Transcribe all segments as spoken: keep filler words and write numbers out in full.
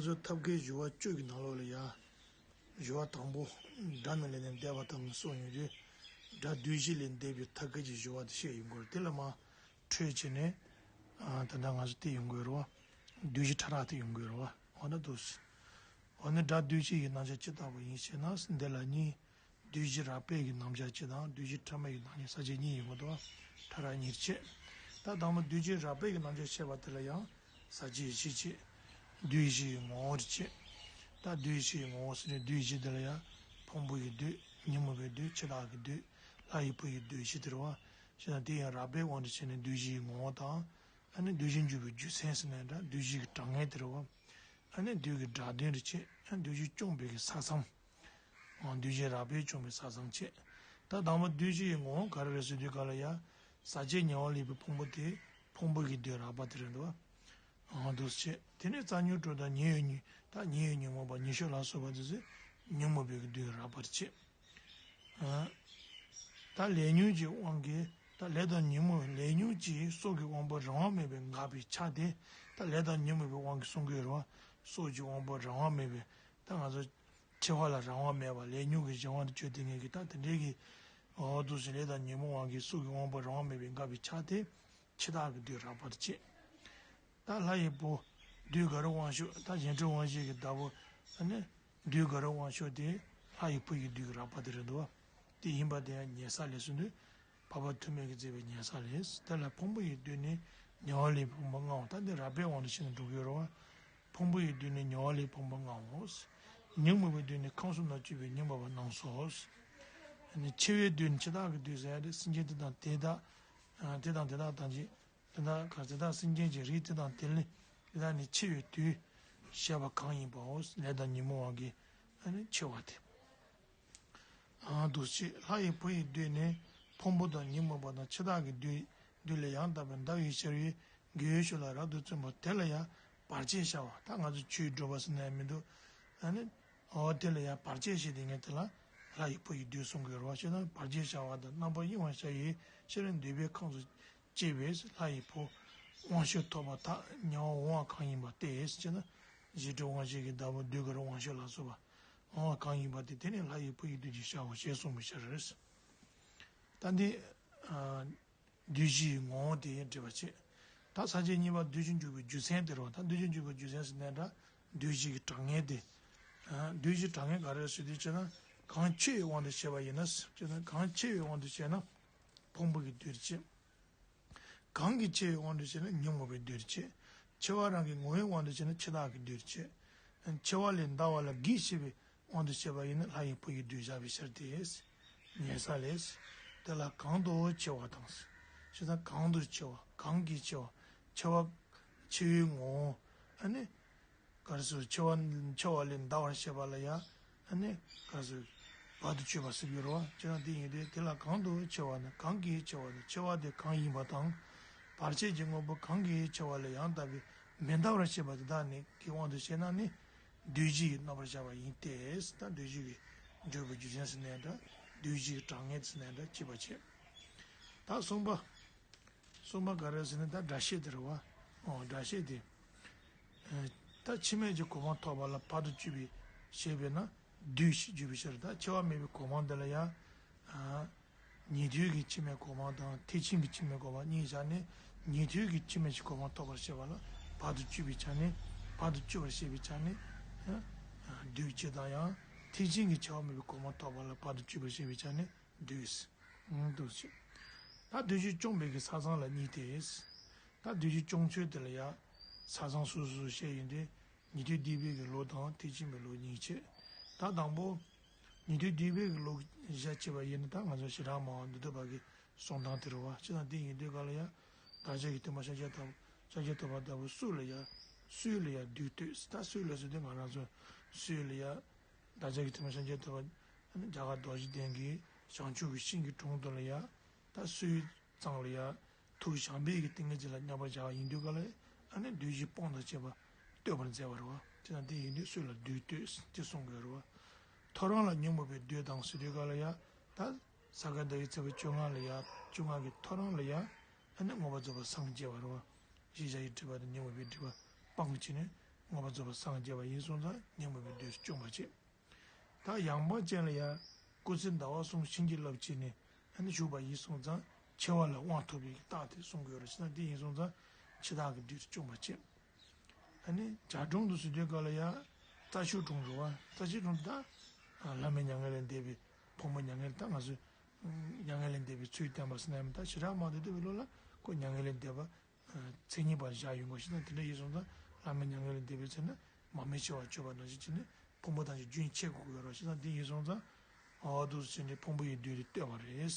ང་ཚོ་ཐབས་མཁས་སྦྱོར་བ་བཅུ་གི་ནང་ལོགས་ལ་ཡ། སྦྱོར་བ་དང་པོ། སྒྲ་ནི་ལས་ནི་འདས་པ་དང་གསུངས་ཡོང་དུས། སྒྲ་བསྡུས་གཞི་ལས་འདས་པའི་ཐབས་མཁས་ཀྱི་སྦྱོར་བ་དེ་བཤད་ཡོང་གི་ཡོད་རེད། དེ་ལ་མར་འཕྲོས་བྱས་ནས། ཨ། ད་ལྟ་ང་ཚོ་དེ་ཡོང་གི་ཡོད་རེད་བ། བསྡུས་གཞི་ཕྲ་རགས་དེ་ཡོང་གི་ཡོད་རེད་བ། འོ་ན་འདུག་འོ་ན་སྒྲ་བསྡུས་གཞི་ཡི་རྣམ་གཞག་ཇི་ལྟ་བུ་ཡིན་ཞེ་ན། འདི་ལ་གཉིས། བསྡུས་གཞི་རགས་པའི་གི་རྣམ་གཞག་གཅིག་དང་། བསྡུས་གཞི་ཕྲ་མོའི་གི་རྣམ་གཞག་ས་བཅད་གཉིས་ཡོང་གི་འདུག་ཕྲ་རགས་གཉིས་བྱས། ད་དང་པོ་བསྡུས་གཞི་རགས་པའི་གི་རྣམ་གཞག་བཤད་པ་དེ་ལ་ཡང་ས་བཅད་བཞི་བྱས། བསྡུས་གཞི་ཡི་ངོ་བོ་རེ་བྱས། ད་བསྡུས་གཞི་ཡི་ངོ་བོ་ཟེར་ནས་བསྡུས་གཞི་དེ་ལ་ཡང་ཕུང་པོ་ཡི་བསྡུས། ཉོན་མོངས་པའི་བསྡུས། འཆི་བདག་གི་བསྡུས། ལྷ་ཡི་བུ་ཡི་བསྡུས་བཞི་དེ་རེད་བ། བྱས་ན་དེ་ཡང་རགས་པའི་དབང་དུ་བྱས་ནས་བསྡུས་གཞི་ཡི་ངོ་བོ་དང་། ཨ་ནི་བསྡུས་གཞི་འཇུག་པའི་རྒྱུ་མཚན་ཟེར་ནས་འདྲ། བསྡུས་གཞི་གི་དྲང་ངེས་དེ་རེད་བ། ཨ་ནི་བསྡུས་ཀྱི་སྒྲ་དོན་རེ་བྱས། ཨ། བསྡུས་གཞི་སྐྱོང་བའི་གི་ས་མཚམས། ཨ། བསྡུས་གཞི་རགས་པས་སྐྱོང་བའི་ས་མཚམས་བྱས། ད་དང་པོ་བསྡུས་གཞི་ཡི་ངོ་བོ་ག་རེ་རེད་ཟེར་དུས་ག་ལ་ཡ། ཟག་བཅས་ཉེ་བར་ལེན་པའི་ཕུང་པོ་དེ་ཕུང་པོ་གི་བསྡུས་རགས་པ་དེ་རེད་འདུག་ཨ། འདུག་སེ་བྱས། དེ་ནས་རྩ་ཉོན་དྲུག་དང་ཉེ་བའི་ཉོན། ད་ཉེ་བའི་ཉོན་མོངས་པ་ཉེ་ཤོས་ལ་སོགས་པ་དེ་ཚོ་ཉོན་མོངས་པའི་གི་བསྡུས་རགས་པ་རེ་བྱས། ཨ། ད་ལས་ཉོན་གྱི་དབང་གིས། ད་ལས་དང་ཉོན་མོངས། ལས་ཉོན་གྱི་སྲོག་གི་དབང་པོ་རང་དབང་མེད་པའི་འགགས་པའི་ཆ་དེ། ད་ལས་དང་ཉོན་མོངས་པའི་དབང་གིས་གསུང་གི་ཡོད་རེད་བ། སྲོག་གི་དབང་པོ་རང་དབང་མེད་པའི། ད་ང་ཚོ་འཆི་བ་ལ་རང་དབང་མེད་པ། ལས་ཉོན་གྱི་གཞན་དབང་དུ་གྱུར་ཏེ་ངེས་ཀྱི། ད་དེ་འདྲའི་གི། འོ། འདུག་སེ་ལས་དང་ཉོན་མོངས་དབང་གིས་སྲོག་གི་དབང་པོ་རང་དབང་མེད་པའི་འགགས་པའི་ཆ་དེ། འཆི་བདག་གི་བསྡུས་རགས་པ་རེ་བྱས། ད་ལྷ་ཡི་བུ། བསྡུས་དགའ་རབ་དབང་ཕྱུག་ད་གཞན་འཕྲུལ་དབང་བཞི་གི་བདག་པོ། ཨ་ནི་བསྡུས་དགའ་རབ་དབང་ཕྱུག་དེ་ལྷ་ཡི་བུ་ཡི་བསྡུས་ཀྱི་རགས་པ་དེ་རེད་འདུག་དེ་ཡིན་པ་དེ་ཡང་ཉེ་ས་ལས་ཟེར་དུས། འཕགས་པ་ཐོགས་མེད་ཀྱིས་མཛད་པའི་ཉེ་ས་ལས། དེ་ལ་ཕུང་པོ་ཡི་བསྡུས་ནི་ཉེ་བར་ལེན་པའི་ཕུང་པོ་ལྔའོ། ད་འདི་རགས་པའི་དབང་དུ་བྱས་ནས་འགྲོ་གི་ཡོད་རེད་བ། ཕུང་པོ་ཡི་བསྡུས་ནི་ཉེ་བར་ལེན་པའི་ཕུང་པོ་ལྔའོ། ཉོན་མོངས་པའི་བསྡུས་ནི་ཁམས་གསུམ་ན་སྤྱོད་པའི་ཉོན་མོངས་པ་རྣམས་སོ། ཨ་ནི་འཆི་བའི་བསྡུས་ནི་འཆི་བདག་གི་བསྡུས་ཟེར་ཡ་དེ། སེམས་ཅན་དེ་དང་དེ་དག་ཨ། དེ་དང་དེ་དག་དང་ཅི། དེ་དག་ག་དེ་དག་སེམས་ཅན་གྱི་རིགས་དེ་དང་དེ་ལས། དེ་དག་ནི་འཆི་བའི་དུས་བཤད་པ་གང་ཡིན་པའོ། ལས་དང་ཉོན་མོངས་དབང་གིས། ཨ་ནི་འཆི་བ་དེ། ཨ། འདུག་སེ་བྱས། ལྷ་ཡི་བུ་ཡི་བསྡུས་ནི། ཕུང་པོ་དང་ཉོན་མོངས་པ་དང་འཆི་བདག་གི་བསྡུས། བསྡུས་ལས་ཡང་དག་པའི་ཟླ་བའི་ཤར་བའི་དགེ་བའི་ཕྱོགས་ལ་རབ་ཏུ་བརྩོན་པ་དེ་ལ་ཡང་བར་ཆད་བྱ་བ། ད་ང་ཚོ་ཆོས་སྒྲུབ་པ་ཟེར་ན་ཡང་མི་འདུག་ཨ་ནི། འོ། དེ་ལ་ཡང་བར་ཆད་བྱེད་དེ་ངས་དེ་ལ་ལྷ་ཡི་བུ་ཡི་བསྡུས་གསུང་གི་ཡོད་རེད་བ། ཞེ་ན། བར་ཆད་བྱ་བ་དང་རྣམ་པར་གཡེང་བར་བྱ་ཡི་ཕྱིར། འདོད་པའི་ཁམས་སུ་སྐྱེ་བའི་ལྷ་ཡི་བུ། དབང་ཕྱུག་ཐོབ་པ་དག་ཉེ་བར་འོང་བ་གང་ཡིན་པ་སྟེ། ཞེ་ན། གཞན་འཕྲུལ་དབང་བཞི་གི་བདག་པོ་བསྡུས་དགའ་རབ་དབང་ཕྱུག་ལ་སོགས་པ་འོང་བ་གང་ཡིན་པ་སྟེ། དེ་ནི་ལྷ་ཡི་བུ་ཡི་བསྡུས་ཀྱིས་བྱའོ་ཞེས་གསུངས་པའི་ཕྱིར། ད་འདི། ཨ། བསྡུས་གཞིའི་ངོ་བོ་དེ་འགྲེལ་པ་བྱེད། ད་ས་བཅད་གཉིས་པ་བསྡུས་གཞི་འཇུག་པའི་རྒྱུ་མཚན་དེ་རེད་བ། ད་བསྡུས་གཞི་འཇུག་པའི་རྒྱུ་མཚན་ཟེར་ནའང་འདྲ། བསྡུས་གཞི་གི་དྲང་ངེས་དེ། ཨ། བསྡུས་གཞི་དྲང་ངེས་ག་རེ་ཟེར་དུས་བྱས་ན། གང་འཆི་བའི་དབང་དུ་བྱས་པ་ཡིན་ན། བྱས་ན་གང་འཆི་བའི་དབང་དུ་བྱས་ན་ཕུང་པོ་གི་བསྡུས་རེ་བྱེད། གང་གིས་འཆི་བའི་དབང་དུ་བྱས་ན་ཉོན་མོངས་པའི་བསྡུས་རེ་བྱེད། འཆི་བ་རང་གི་ངོ་བོའི་དབང་དུ་བྱས་ན་འཆི་བདག་གི་བསྡུས་རེ་བྱེད། འཆི་བ་ལས་འདའ་བ་ལ་གེགས་བྱེད་པའི་དབང་དུ་བྱས་པ་ཡིན་ན་ལྷ་ཡི་བུ་ཡི་བསྡུས་བཞག་པའི་ཕྱིར་ཏེ། ཉེ་ས་ལས། དེ་ལ་གང་དུ་འཆི་བ་དང་། ཞེ་ན། གང་དུ་འཆི་བ། གང་གིས་འཆི་བ། འཆི་བ། འཆི་བའི་ངོ་བོ། ཨ་ནི། ག་རེ་ཟེར། འཆི་བ། འཆི་བ་ལས་འདའ་བར་བྱེད་པ་ལ་ཡང་། ཨ་ནི། ག་རེ་ཟེར། བར་དུ་གཅོད་པ་ཟེར་གྱི་རེད་བ། བྱས་ན་དེ་ཡིན་དུས་དེ་ལ་གང་དུ་འཆི་བ་ན། གང་གིས་འཆི་བ་ན། འཆི་བ་དེ་གང་ཡིན་པ་དང་། བར་ཆད་ཀྱི་དངོས་པོ་གང་གིས་འཆི་བ་ལས་ཡང་དག་པའི་མི་འདའ་བར་བྱེད་པ་དེ་དག་ནི་གི་དབང་དུ་བྱས་ན་ནི་བསྡུས་གཞི་ཡི་རྣམ་པར་བཞག་པ་ཡིན་ཏེ། ད་བསྡུས་གཞི་གི་འཇུག་པའི་རྒྱུ་མཚན་ཟེར་ནའང་འདྲ། བསྡུས་གཞི་གི་དྲང་ངེས་ཟེར་ནའང་འདྲ། གཅིག་པ་བྱེད། ད་གསུམ་པ། གསུམ་པ་ག་རེ་ཟེར་ན། ད་སྒྲ་བཤད་དེ་རེད་བ། ཨོ། སྒྲ་བཤད་དེ། ཨ། ད་འཆི་མེད་ཀྱི་གོ་འཕང་ཐོབ་པ་ལ་བར་དུ་གཅོད་པའི་བཤད་པས་ན་བསྡུས་ཞེས་བརྗོད་པའི་ཕྱིར། ད་འཆི་བ་མེད་པའི་གོ་འཕང་འདི་ལ་ཡང་། ཨ། ཉན་ཐོས་ཀྱི་འཆི་མེད་གོ་འཕང་དང་ཐེག་ཆེན་གྱི་འཆི་མེད་གོ་འཕང་གཉིས་བཞག་ནས། ཉན་ཐོས་ཀྱི་འཆི་མེད་ཀྱི་གོ་འཕང་ཐོབ་པར་བཤད་པ་ལ་བར་དུ་གཅོད་པའི་ཆ་ནས། བར་དུ་གཅོད་པར་བཤད་པའི་ཆ་ནས། ཨ། བསྡུས་ཅེས་དང་། ཡང་ཐེག་ཆེན་གྱི་འཆི་བ་མེད་པའི་གོ་འཕང་ཐོབ་པ་ལ་བར་དུ་གཅོད་པར་བཤད་པའི་ཆ་ནས་བསྡུས། ཨང་། འདུག་སེ། ད་བསྡུས་གཞི་སྐྱོང་བའི་གི་ས་མཚམས་ལ་གཉིས་ཏེ། ད་བསྡུས་གཞི་སྐྱོང་ཚུལ་དེ་ལ་ཡང་ས་མཚམས་སོ་སོ་སོ་བཤད་ཡོང་དུས། ཉན་ཐོས་སྡིག་པའི་གི་ལུགས་དང་ཐེག་ཆེན་པའི་ལུགས་གཉིས་བྱས། ད་དང་པོ། ཉན་ཐོས་སྡིག་པའི་གི་ལུགས་བཞག་བྱས་པ་ཡིན་ན། ད་ང་ཚོ་ཞེ་དྲག་མང་བ་མི་འདུག་པ་གི་གསུང་སྟངས་དེ་རེད་བ། བྱས་ཙང་དེ་ཡིན་དུས་ག་ལ་ཡང་བདག་ཅག་གི་སྟོན་པ་ཤཱཀྱ་ཐུབ། ཤཱཀྱ་ཐུབ་པ་ལྟ་བུ་སྲོད་ལ་ཡང་། སྲོད་ལ་ཡང་བསྡུས་བསྡུས། ད་སྲོད་ལ་ཟེར་དུས་ང་རང་ཚོ་སྲོད་ལ་ཡང་། བདག་ཅག་གི་སྟོན་པ་ཤཱཀྱ་ཐུབ་པ། རྒྱ་གར་རྡོ་རྗེ་གདན་གྱི་བྱང་ཆུབ་ཀྱི་ཤིང་གི་དྲུང་དུ་ལ་ཡང་། ད་སྲོད་ཙམ་ལ་ཡང་ཐུགས་བྱམས་པའི་གི་ཏིང་ངེ་འཛིན་ལ་མཉམ་པར་བཞག་ཡིན་དུས་ག་ལ། ཨ་ནི་བསྡུས་གཞི་སྤོང་དང་བཅས་པ་བསྟོད་པར་མཛད་པ་རེད་བ། དེ་ན་དེ་ཡིན་དུས་སྲོད་ལ་བསྡུས་བསྟོད་ཅེས་གསུང་གི་ཡོད་རེད་བ། ཐོ་རངས་ལ་ཉོན་མོངས་པའི་བསྡུས་དང་ཟེར་དུས་ག་ལ་ཡང་། ད་ས་ག་ཟླ་བའི་ཚེས་པ་བཅོ་ལྔ་ལ་ཡང་། བཅོ་ལྔ་གི་ཐོ་རངས་ལ་ཡང་། ཨ་ནི་མངོན་པར་རྫོགས་པར་སངས་རྒྱས་པ་རེད་བ། ཞེས་བྱ་ཡི་སྒྲིབ་པ་དང་ཉོན་མོངས་པའི་སྒྲིབ་པ་སྤངས་བྱས་ནས། མངོན་པར་རྫོགས་པར་སངས་རྒྱས་པ་ཡིན་སོང་ཙང་ཉོན་མོངས་པའི་བདུད་བཅོམ་པར་བྱེད། ད་ཡངས་པ་ཅན་ལ་ཡང་སྐུ་ཚེ་ཟླ་བ་གསུམ་བྱིན་གྱིས་བརླབས་བྱས་ནས་ཨ་ནི་བཞུགས་པ་ཡིན་སོང་ཙང་འཆི་བ་ལས་དབང་ཐོབ་པའི་རྟགས་དེ་གསུང་གི་ཡོད་རེད། བྱས་ན་དེ་ཡིན་སོང་ཙང་འཆི་བདག་གི་བདུད་བཅོམ་པར་བྱེད། ཨ་ནི་བྱ་གྲོང་དུ་ཟེར་དུས་སྐབས་ལ་ཡང་རྩྭ་ཤུག་གྲོང་རེད་བ། རྩྭ་ཤུག་གྲོང་དུ་ད་ལྷ་མི་མྱ་ངན་ལས་འདས་པའི་ཕུང་པོ་མྱ་ངན་ད་ང་ཚོས་མྱ་ངན་ལས་འདས་པའི་ཚུལ་བསྟན་པ་ཟེར་ན་ཡང་ད་ཞེ་དྲག་མང་དུ་བསྟན་པའི་ལོ་ལ་ཁོ་མྱ་ངན་ལས་འདས་པ། མཚན་ཉིད་པར་བཞག་ཡོང་གོ་ཞེ་ན་དེ་འདྲ་ཡིན་སོང་ཙང་བླ་མའི་མྱ་ངན་ལས་འདས་པའི་ཚེ་ན་མར་མེ་མཆོད་པར་སྤྱོད་པ་ནང་བཞིན་བྱས་ནས་ཕུང་པོ་ཐམས་ཅད་རྒྱུན་ཆད་དགོས་ཀྱི་ཡོད་རེད། ཞེ་ན་དེ་ཡིན་སོང་ཙང་འོ་འདུག་སེ་བྱས་ནས་ཕུང་པོ་ཡི་བདུད་དེ་བཏོད་པ་རེད།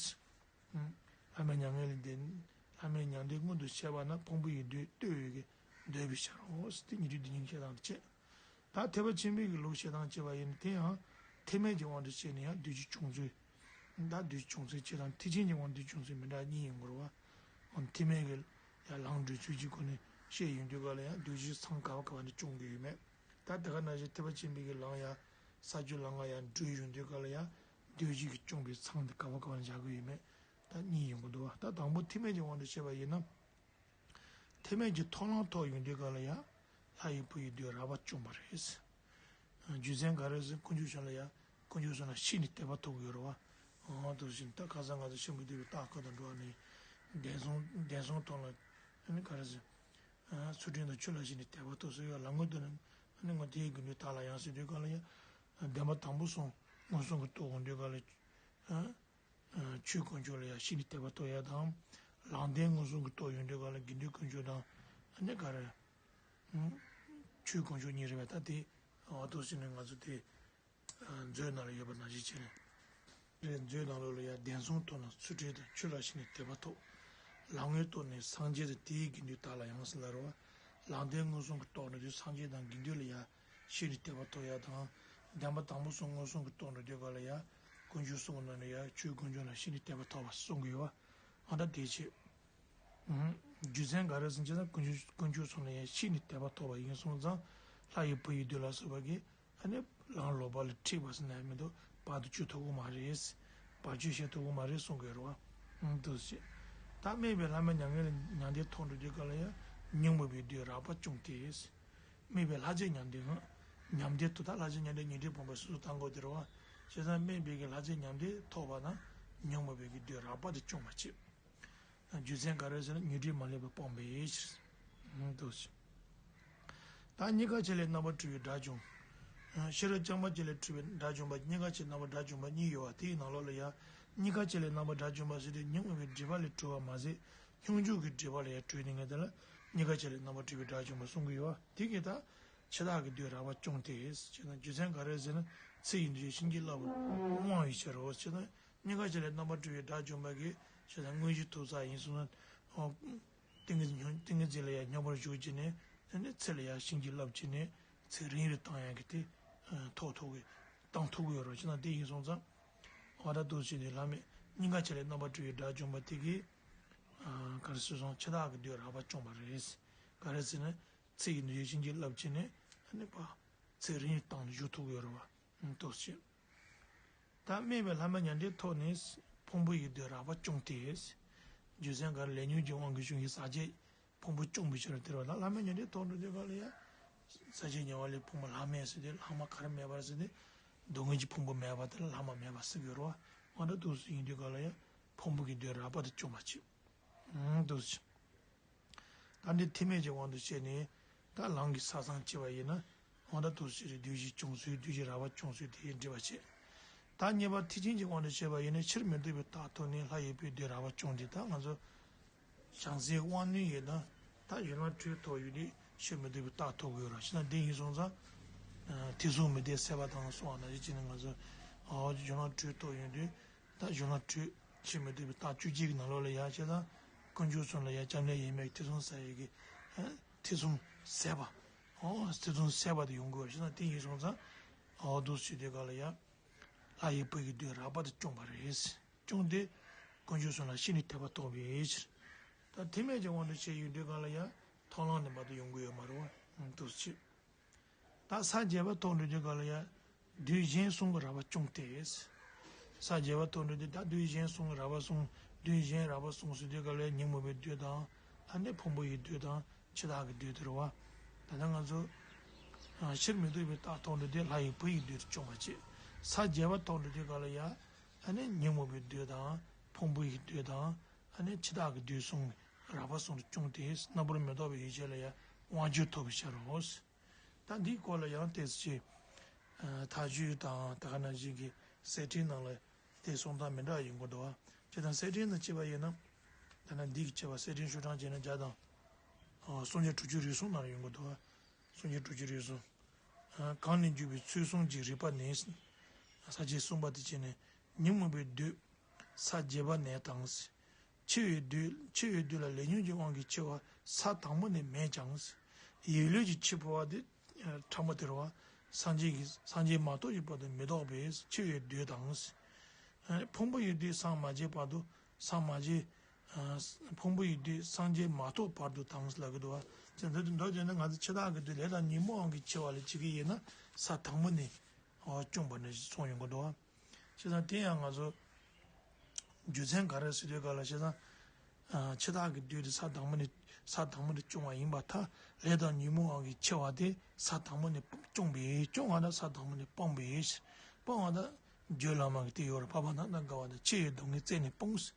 བླ་མའི་མྱ་ངན་ལས་འདས། བླ་མའི་མྱང་འདས་མངོན་དུ་བྱས་པ་ན་ཕུང་པོ་ཡི་བདུད་བཏོད་ཡོད་ཀྱི་འདོད་པའི་ཕྱིར་རོ། དེ་ཉི་ཁྲི་བདུན་བརྒྱ་བཤད་སྟངས་དེ་བྱས། ད་ཐེག་པ་ཆེན་པོའི་གི་ལུགས་བཤད་སྟངས་བྱས་པ་ཡིན་ན་དེ་ཡང་ཐེག་དམན་གྱི་དབང་དུ་བྱས་ནས་ཡང་བདུད་ཀྱི་བྱུང་ཚུལ། ད་བདུད་ཀྱི་བྱུང་ཚུལ་བྱས་དང་ཐེག་ཆེན་གྱི་དབང་བདུད་བྱུང་ཚུལ་མི་འདྲ་གཉིས་ཡོང་གི་རེད་བ། འོན་ཐེག་དམན་གྱི་ཡང་ལམ་འགྲོ་ཚུལ་གྱི་སྒོ་ནས་བཤད་ཡོང་དུས་སྐབས་ལ་ཡང་བདུད་ཀྱི་མཚང་ག་བ་ག་བ་ནས་བྱུང་གི་ཡོད་མེད། ད་དེ་ག་ནང་བཞིན་ཐེག་པ་ཆེན་པོའི་གི་ལམ་ཡང་ས་བཅུ་ལམ་ལྔ་ཡང་འགྲོ་ཡོང་དུས་སྐབས་ལ་ཡང་བདུད་ཀྱིས་བསྐྱོན་པའི་མཚང་དེ་ག་བ་ག་བ་ནས་བཞག་གི་ཡོད་མེད། ད་གཉིས་ཡོང་གི་འདུག་བ། ད་དང་པོ་ཐེག་དམན་གྱི་དབང་དུ་བྱས་པ་ཡིན་ན། ཐེག་དམན་གྱི་མཐོང་ལམ་ཐོབ་ཡོང་དུས་སྐབས་ལ་ཡང་ལྷ་ཡི་བུ་ཡི་བདུད་རགས་པ་བཅོམ་པ་རེད། རྒྱུ་མཚན་ག་རེ་ཟེར་དཀོན་མཆོག་གསུམ་ལ་ཡང་དཀོན་མཆོག་གསུམ་ལ་ཤིན་ཏུ་དད་པ་ཐོབ་ཀྱི་ཡོད་རེད་བ། འོ་འདུག་བཞིན་ད་ཁ་སང་ང་ཚོ་ཤིན་པོ་འདུས་པའི་རྟགས་ཁོ་དང་འགྲོ་བ་ནི་བདེན་གསུམ་བདེན་གསུམ་ཐོག་ལ་ཨ་ནི་ག་རེ་ཟེར། ཚུལ་ཁྲིམས་དང་ཆོས་ལ་ཤིན་ཏུ་དད་པ་ཐོབ་སོགས་ཡོད་ལ་ངོ་འདི་ནི་ཨ་ནི་ངོ་དེའི་དགེ་འདུན་དག་ལ་ཡང་ཟེར་དུས་སྐབས་ལ་ཡང་བདེན་པ་དང་པོ་གསུམ་མངོན་སུམ་གྱི་རྟོགས་ཡོང་དུས་སྐབས་ལ། ཆོས་དཀོན་མཆོག་ལ་ཡང་ཤིན་ཏུ་དད་པ་ཐོབ་ཡ་དང་། ལམ་བདེན་མངོན་སུམ་གྱི་རྟོགས་ཡོང་དུས་སྐབས་ལ་དགེ་འདུན་དཀོན་མཆོག་དང་། ཨ་ནི་ག་རེ། ཆོས་དཀོན་མཆོག་གཉིས་རེད་པས། ད་དེ་འོ་འདུག་སེ་ནས་ང་ཚོ་དེ་མཛོད་ནང་ལ་ཡོད་པ་ནང་བཞིན་བྱས་ནས། རེད། མཛོད་ནང་ལོགས་ལ་ཡང་བདེན་གསུམ་ཐོག་ན་ཚུལ་ཁྲིམས་དང་ཆོས་ལ་ཤིན་ཏུ་དད་པ་ཐོབ། ལམ་ངན་རྟོགས་ནས་སངས་རྒྱས་དང་དེའི་དགེ་འདུན་དག་ལ་ཡང་ཟེར་ལ་རེད་བ། ལམ་བདེན་མངོན་སུམ་གྱི་རྟོགས་ནས་དུས་སངས་རྒྱས་དང་དགེ་འདུན་ལ་ཡང་ཤིན་ཏུ་དད་པ་ཐོབ་ཡ་དང་། བདེན་པ་དང་པོ་གསུམ་མངོན་སུམ་གྱི་རྟོགས་ནས་དུས་སྐབས་ལ་ཡང་དཀོན་མཆོག་གསུམ་ནང་ནས་ཡང་ཆོས་དཀོན་མཆོག་ལ་ཤིན་ཏུ་དད་པ་ཐོབ་པ་གསུང་གི་ཡོད་བ། ཨ་ད་དེ་བྱེད། རྒྱུ་མཚན་ག་རེ་ཟེར་ན་དཀོན་མཆོག་དཀོན་མཆོག་གསུམ་ལ་ཡང་ཤིན་ཏུ་དད་པ་ཐོབ་པ་ཡིན་སོང་ཙང་ལྷ་ཡི་བུ་ཡི་བདུད་ལ་སོགས་པ་གིས། ཨ་ནི་ལམ་ལོག་པ་ལ་འཁྲིད་པ་ཟེར་ན་མི་འདུག་བར་དུ་གཅོད་ཐུབ་ཀྱི་མ་རེད། བར་ཆད་བྱེད་ཐུབ་ཀྱི་མ་རེད་གསུང་གི་ཡོད་རེད་བ། འདུག་སེ། ད་དམིགས་པའི་ལྷ་མི་མྱ་ངན་ལས་མྱང་འདས་ཐོབ་འགྲོ་དུས་སྐབས་ལ་ཡང་ཉོན་མོངས་པའི་བདུད་རགས་པ་བཅོམ་སྟེ། དམིགས་པའི་ལྷ་རྗེ་མྱང་འདས་ངང་། མྱང་འདས་ཐོབ་ད་ལྷ་རྗེ་མྱང་འདས་ཉི་ཁྲི་བུམ་པ་སོ་སོ་བཏང་དགོས་དེ་རེད་བ། བྱས་ཙང་དམིགས་པའི་གི་ལྷ་རྗེ་མྱང་འདས་ཐོབ་པ་ན་ཉོན་མོངས་པའི་གི་བདུད་རགས་པ་དེ་བཅོམ་པར་བྱེད། རྒྱུ་མཚན་ག་རེ་ཟེར་ན་ཉོན་སྒྲིབ་མ་ལུས་པ་སྤངས་པའི་ཕྱིར། འདུག་སེ། ད་རྙེད་དཀའ་ཆེ་ལས་རྣམ་པར་གྲོལ་བའི་དགྲ་བཅོམ། ཤེས་རབ་རྐྱང་པ་ཆེ་ལས་གྲོལ་བའི་དགྲ་བཅོམ་པ། རྙེད་དཀའ་ཆེ་རྣམ་པར་དགྲ་བཅོམ་པ་གཉིས་ཡོད་པ་དེའི་ནང་ལོགས་ལ་ཡང་། རྙེད་དཀའ་ཆེ་ལས་རྣམ་པར་དགྲ་བཅོམ་པ་ཟེར་དུས་ཉོན་མོངས་པའི་སྒྲིབ་པ་ལས་གྲོལ་བ་མ་ཟད་སྙོམས་འཇུག་གི་སྒྲིབ་པ་ལ་ཡང་གྲོལ་ནས་ངེས་དེ་ལ་རྙེད་དཀའ་ཆེ་ལས་རྣམ་པར་གྲོལ་བའི་དགྲ་བཅོམ་པ་གསུང་གི་ཡོད་པ་དེ་གིས་ད། འཆི་བདག་གི་བདུད་རགས་པ་བཅོམ་སྟེ། ཞེ་ན་རྒྱུ་མཚན་ག་རེ་ཟེར་ན་ཚེ་ཡི་འདུ་བྱེད་བྱིན་གྱིས་བརླབ་པར་དབང་བའི་ཕྱིར་རོ། ཞེ་ན། རྙེད་དཀའ་ཆེ་ལས་རྣམ་པར་གྲོལ་བའི་དགྲ་བཅོམ་པ་གིས་ཞེ་ན་དངོས་གཞི་ཐོབ་ས་ཡིན་སོང་ན། ཏིང་ངེ་འཛིན་ཏིང་ངེ་འཛིན་ལ་ཡང་སྙོམས་པར་ཞུགས་བྱས་ནས་ཚེ་ལ་ཡང་བྱིན་གྱིས་བརླབས་བྱས་ནས་ཚེ་རིང་རུ་བཏང་ཡག་གི་དེ་ཐོག་ཐོག་གི་བཏང་ཐུབ་ཀྱི་ཡོད་རེད། ཅི་ན་དེ་ཡིན་སོང་ཙང་། འོ་ད་འདུག་སེ་བྱས་ནས་བླ་མས་རྙེད་དཀའ་ཆེ་ལས་རྣམ་པར་གྲོལ་བའི་དགྲ་བཅོམ་པ་དེ་གིས་ག་རེ་ཟེར་སོང་འཆི་བདག་གི་བདུད་རགས་པ་བཅོམ་པ་རེད། ག་རེ་ཟེར་ན་ཚེ་ཡི་འདུ་བྱེད་བྱིན་གྱིས་བརླབས་བྱས་ནས་ཨ་ནི་པ་ཚེ་རིང་བཏང་ནས་བཞུགས་ཐུབ་ཀྱི་ཡོད་རེད་བ། འདུག་སེ་བྱས། ད་དམིགས་པའི་ལྷ་མི་མྱང་འདས་ཐོབ་ནས་ཕུང་པོ་ཡི་བདུད་རགས་པ་བཅོམ་སྟེ། རྒྱུ་མཚན་ག་རེ་ལས་ཉོན་གྱི་དབང་གིས་བྱུང་བའི་ཟག་བཅས་ཕུང་པོ་བཅོམ་པའི་ཕྱིར་དེ་རེད་བ། ད་ལྷ་མི་མྱང་འདས་ཐོབ་འགྲོ་དུས་སྐབས་ལ་ཡང་ཟག་བཅས་ཉེ་བར་ལས་ཕུང་པོ་ལྷག་མེད་ཟེར་ཏེ་ལྷག་མ་ག་རེ་མེད་པར་ཟེར་ཏེ་སྡུག་བསྔལ་གྱི་ཕུང་པོ་མེད་པ་དེ་ལ་ལྷག་མ་མེད་པ་ཟེར་གྱི་ཡོད་རེད་བ། འོ་ད་འདུག་སེ་ཡིན་དུས་སྐབས་ལ་ཡང་ཕུང་པོ་གི་བདུད་རགས་པ་དེ་བཅོམ་པར་བྱེད། འདུག་སེ། ད་འདི་ཐེག་དམན་གྱི་དབང་དུ་བྱས་ནས་ད་ལམ་གྱི་ས་མཚམས་བཅད་པ་ཡིན་ན་འོ་ད་འདུག་སེ་རེད། བདུད་བཞི་བཅོམ་ཚུལ་བདུད་བཞི་རགས་པ་བཅོམ་ཚུལ་དེ་འགྲེལ་པ་བྱེད། ད་གཉིས་པ་ཐེག་ཆེན་གྱི་དབང་དུ་བྱས་པ་ཡིན་ན་ཕྱིར་མི་ལྡོག་པའི་རྟགས་ཐོབ་ནས་ལྷ་ཡི་བུའི་བདུད་རགས་པ་བཅོམ་སྟེ། ད་ང་ཚོ་བྱང་སེམས་དབང་རྣོན་ཡོད་ན་ད་གཞན་ལམ་དྲུག་ཐོབ་ཡོད་དུས་ཕྱིར་མི་ལྡོག་པའི་རྟགས་ཐོབ་དགོས་ར། ཕྱིར་ན་འདི་ཡིན་སོང་ཙང་ཐེ་ཚོམ་མི་བདེ་སྲེད་པ་དང་གསུངས་པ་ནང་བཞིན་བྱས་ནས་ང་ཚོ་འོ་གཞན་ལམ་དྲུག་ཐོབ་ཡོད་དུས། ད་གཞུང་ལམ་དྲུག་ཕྱིར་མི་ལྡོག་པའི་རྟགས་བཅུ་གཅིག་གི་ནང་ལོགས་ལ་ཡང་བྱས་ཙང་དཀོན་མཆོག་གསུམ་ལ་ཡང་སྐྱབས་གནས་ཡིན་མིན་ཐེ་ཚོམ་ཟ་ཡས་ཀྱི་ཨ་ཐེ་ཚོམ་ཟད་པ། ཨོ་ཐེ་ཚོམ་ཟད་པ་དེ་ཡོང་དགོས་པ་ཞིག་ན་དེ་ཡིན་སོང་ཙང་ཨོ་འདུག་སེ་བྱེད་དུས་སྐབས་ལ་ཡང་ལྷ་ཡི་བུ་ཡི་བདུད་རགས་པ་དེ་བཅོམ་པ་རེད། བཅོམ་སྟེ་དཀོན་མཆོག་གསུམ་ལ་ཤིན་ཏུ་དད་པ་ཐོབ་པའི་ཕྱིར། ད་ཐེག་དམན་གྱི་དབང་དུ་བྱས་ཡོང་དུས་སྐབས་ལ་ཡང་མཐོང་ལམ་ནས་མ་གཏོགས་ཡོང་གི་ཡོད་མ་རེད་བ། འདུག་སེ་བྱེད། ད་ས་བརྒྱད་པ་ཐོབ་འགྲོ་དུས་སྐབས་ལ་ཡང་བདུད་གཞན་གསུམ་གྱི་རགས་པ་བཅོམ་སྟེ། ས་བརྒྱད་པ་ཐོབ་འགྲོ་དུས་ད་བདུད་གཞན་གསུམ་གྱི་རགས་པ་གསུམ། བདུད་གཞན་རགས་པ་གསུམ་ཟེར་དུས་སྐབས་ལ་ཡང་ཉོན་མོངས་པའི་བདུད་དང་ཨ་ནི་ཕུང་པོ་ཡི་བདུད་དང་འཆི་བདག་གི་བདུད་དེ་རེད་བ། ད་ལྟ་ང་ཚོ་ ཕྱིར་མི་ལྡོག་པའི་རྟགས་ཐོབ་འགྲོ་དུས་ལྷ་ཡི་བུ་ཡི་བདུད་དུ་བཅོམ་པར་བྱེད། ས་བརྒྱད་པ་ཐོབ་འགྲོ་དུས་ག་ལ་ཡ། ཨ་ནི་ཉོན་མོངས་པའི་བདུད་དང་། ཕུང་པོ་ཡི་བདུད་དང་། ཨ་ནི་འཆི་བདག་གི་བདུད་གསུམ། རགས་པ་གསུམ་དུ་བཅོམ་སྟེ་རྣམ་པར་མི་རྟོག་པའི་ཡེ་ཤེས་ལ་ཡང་དབང་བསྒྱུར་ཐོབ་པའི་ཕྱིར་རོ། ད་འདིའི་སྐོར་ལ་ཡང་ཏོག་ཙམ་ཅིག་ཐག་གཅོད་དང་ད་ག་ནང་བཞིན་གྱི་གསེར་ཕྲེང་ནང་ལ་དེ་གསུང་སྟངས་མི་འདྲ་བ་ཡོང་གི་འདུག་བ། བྱས་ཙང་གསེར་ཕྲེང་ནང་བྱས་པ་ཡིན་ན། ད་ནང་འདི་གི་བྱས་པ་གསེར་ཕྲེང་ཤོག་གྲངས་བྱས་ན་བརྒྱ་དང་། སུམ་བརྒྱ་དྲུག་ཅུ་རེ་གསུམ་ནང་ལ་ཡོང་གི་འདུག་བ། སུམ་བརྒྱ་དྲུག་ཅུ་རེ་གསུམ། གང་ནས་འཇུག་པའི་ཚུལ་གསུམ་གྱི་རིགས་པ་ནི། ས་བཅད་གསུམ་པ་དེ་བྱས་ནས་ཉོན་མོངས་པའི་བདུད། ས་བརྒྱད་པ་ནས་དང་། འཆི་བའི་བདུད། འཆི་བའི་བདུད་ལ་ལས་ཉོན་གྱི་དབང་གིས་འཆི་བ་ས་དང་པོ་ནས་མེད་ཀྱང་། ཡིད་ལུས་ཀྱི་འཆི་འཕོ་བ་དེ་ཕྲ་མོ་དེ་རེད་བ། སངས་རྒྱས་ཀྱི་སངས་རྒྱས་མ་ཐོབ་ཀྱི་བར་དུ་མི་ལྡོག་པས་འཆི་བའི་བདུད་དང་། ཕུང་པོ་ཡི་བདུད་སངས་མ་རྒྱས་བར་དུ། སངས་མ་རྒྱས། ཕུང་པོ་ཡི་བདུད་སངས་རྒྱས་མ་ཐོབ་བར་དུ་དང་ལབ་ཀྱི་འདུག་བ། ཅེས་འདི་འདོད་ཅེ་ན་ང་ཚོ་འཆི་བདག་གི་བདུད་ལས་དང་ཉོན་མོངས་དབང་གིས་འཆི་བ་ལ་འཆི་གི་ཡིན་ན་ས་དང་པོ་ནས་བཅོམ་པ་ནས་གསུངས་ཡོང་གི་འདུག་བ། བྱས་ཙང་དེ་ཡང་ང་ཚོ་རྒྱུ་མཚན་ག་རེ་ཟེར་དུས་ག་ལ་བྱས་ཙང་། འཆི་བདག་གི་བདུད་དེ་ས་དང་པོ་ནས་ས་དང་པོ་ནས་བཅོམ་པ་ཡིན་པར་ཐལ། ལས་དང་ཉོན་མོངས་དབང་གིས་འཆི་བ་དེ་ས་དང་པོ་ནས་བཅོམ་པས། བཅོམ་པ་དང་ས་དང་པོ་ནས་སྤངས་པས། སྤངས་པ་དང་རྒྱུད་བླ་མ་གི་དེ་ཡོད་རེད། འཕགས་པ་རྣམས་དང་འགལ་བ་དང་འཆི་བའི་སྡུག་བསྔལ་རྩད་ནས་སྤངས།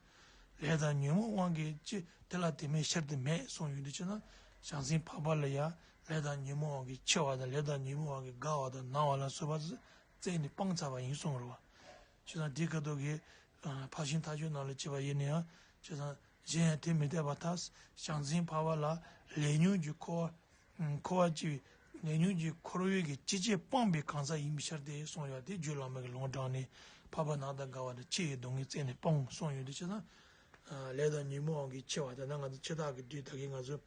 ལས་དང་ཉོན་མོངས་དབང་གིས་ཅི་དེ་ལ་དེ་མེད་ཕྱིར་དེ་མེད་གསུངས་ཡོད་དུས་ཅི་ན། བྱང་སེམས་འཕགས་པ་ལ་ཡང་ལས་དང་ཉོན་མོངས་དབང་གིས་འཆི་བ་དང་ལས་དང་ཉོན་མོངས་དབང་གིས་དགའ་བ་དང་ན་བ་ལ་སོགས་པ་རྩད་ནས་སྤངས་ཚར་བ་ཡིན་གསུངས་རེད་བ། བྱས་ཙང་དེའི་ཁ་ཐུག་གི་ཕར་ཕྱིན་ཐག་གཅོད་ནང་ལ་བྱས་པ་ཡིན་ན་ཡང་། བྱས་ཙང་གཞན་ཡང་དེ་མི་འཐད་པར་ཐལ། བྱང་སེམས་འཕགས་པ་ལ་ལས་ཉོན་གྱི་འཁོར་བ། འཁོར་བ་སྤྱི་བའི་ལས་ཉོན་གྱི་འཁོར་བའི་གི་སྤྱི་བྱེ་སྤངས་པའི་གང་ཟག་ཡིན་པའི་ཕྱིར་ཏེ་གསུངས་ཡོད་དེ། རྒྱུད་བླ་མ་གི་ལུང་དྲངས་ནས་འཕགས་པ་རྣམས་དང་འགལ་བ་དང་འཆི་བའི་སྡུག་བསྔལ་རྩད་ནས་སྤངས་གསུངས་ཡོད་དེ། བྱས་ཙང་ལས་དང་ཉོན་མོངས་དབང་གིས་འཆི་བ་དེ་ན་ང་ཚོ་འཆི་བདག་གི་བདུད་ད་གིན་ང་ཚོ་